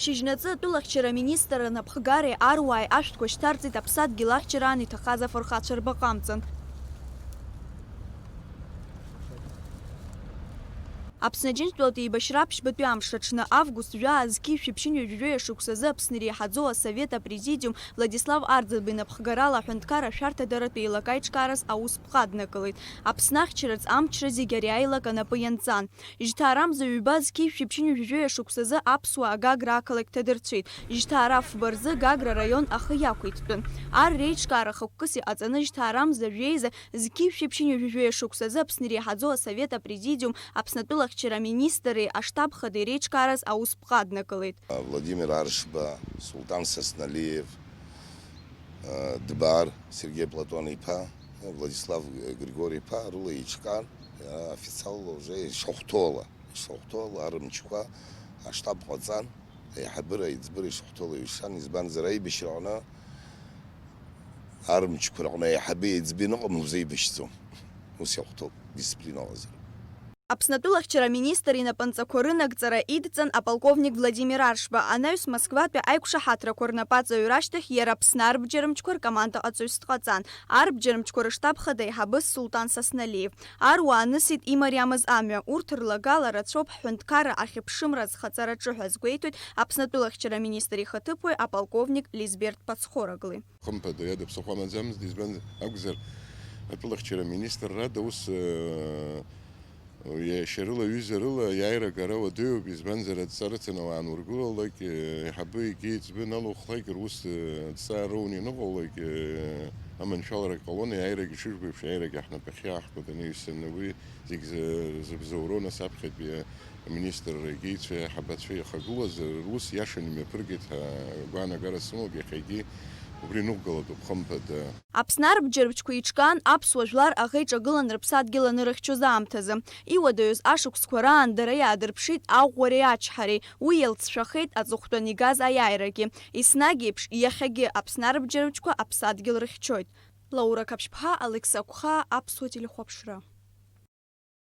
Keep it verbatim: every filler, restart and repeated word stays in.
Шьыжьнаҵы атәылахьчара аминистрра напхгареи аруааи ашәҭқәа шьҭарҵеит аԥсадгьыл ахьчараан иҭахаз афырхацәа рбаҟа амҵан. Аԥсны Аџьынџьтәылатәи еибашьра ԥшьбатәи амш аҽны, август жәаа, зқьи жәшәи ԥшьынҩажәи жәаҩа шықәсазы Аԥсны иреиҳаӡоу асовет апрезидиум Владислав Арӡынба инапхгарала аҳәынҭқарра ашәарҭадаратә еилакы аиҿкаараз аус ԥҟа аднакылеит. Аԥсны ахьчараҿ амчра зегьы ари аилак анапы ианҵан. Жьҭаарамза ҩба, зқьи жәшәи ԥшьынҩажәи жәаҩа шықәсазы аԥсуаа Гагра ақалақь ҭадырцәит. Жьҭаара фба рзы Гагра араион ахы иақәиҭтәын. Ар реиҿкаара хықәкыс иҟаҵаны, жьҭаарамза жәеиза, зқьи жәшәи ԥшьынҩажәи жәаҩа шықәсазы Аԥсны иреиҳаӡоу асовет апрезидиум Аԥсны атәылахьчара аминистрреи аштаб хадеи реиҿкаараз аус ԥҟа аднакылеит. Владимир Аршба, Султан Сасналиев, Дбар, Сергеи Платон-иԥа, Владислав Григори-иԥа рыла еиҿкаан, официалла уже ишахәҭоула, ишахәҭоула арымчқәа аштаб ҟаҵан, аиҳабыра, аиҵбыра ишахәҭоула ишан, избанзар, аибашьраҟны арымчқәа рҟны аиҳабы еиҵбы ианыҟам узеибашьӡом. Ус иахәҭоуп, дисциплина ыҟазар. Аԥсны атәылахьчара аминистр инапынҵақәа рынагӡара идҵан аполковник Владимир Аршба, анаҩс Москватәи аиқәшаҳаҭрақәа рнапаҵаҩра ашьҭахь иара Аԥсны арбџьармчқәа ркоманда ҟаҵаҩс дҟаҵан. Арбџьармчқәа рыштаб хада аиҳабы Султан Сасналиев. Аруаа анысит имариамыз амҩа, урҭ рлагала рацәоуп ҳҳәынҭқарра ахьыԥшымра азхаҵараҿы ҳәа азгәеиҭоит Аԥсны атәылахьчара аминистр ихаҭыԥуаҩ аполковник Лизберт Пацхораглы. Хымԥада, иада ԥсыхәа амаӡамызт, избанзар акәзар, атәылахьчара аминистрра ада ус, э, иашьарыла, ҩызарыла иааира агара уадаҩуп, избанзар, адҵа рыцын ауаа анургылалак, э, аиҳабы егьи еиҵбы налухлак, рус, э, адҵа роуны ианыҟоулак, э, аманшәалара ҟалон, аиааирагьы ҽыжәбеиԥш, аиааирагьы ҳнапахьы иааҳкуа даныҩсан, уи зегь зы-, зыбзоуроу, нас аԥхьатәи аминистрра егьиҩцәеи аиҳабацәеи иахагылаз рус иашаны имҩаԥыргеит ҳәа гәаанагара сымоуп, иахьагьы убри ныҟәгалатәуп, хымԥада. Аԥсны арбџьарбжьқәа еиҿкаан аԥсуа жәлар аӷа иҿагылан рыԥсадгьыл анырыхьчоз аамҭазы. Иуадаҩыз ашықәсқәа раан дара иаадырԥшит аӷәӷәареи ачҳареи, уи иалҵшәахеит аҵыхәтәан игаз аиааирагьы. Еснагь еиԥш, иахьагьы Аԥсны арбџьарбжьқәа аԥсадгьыл рыхьчоит. Лаура Қаԥшьԥҳа, Алекса Қәхаа, Аԥсуа телехәаԥшра.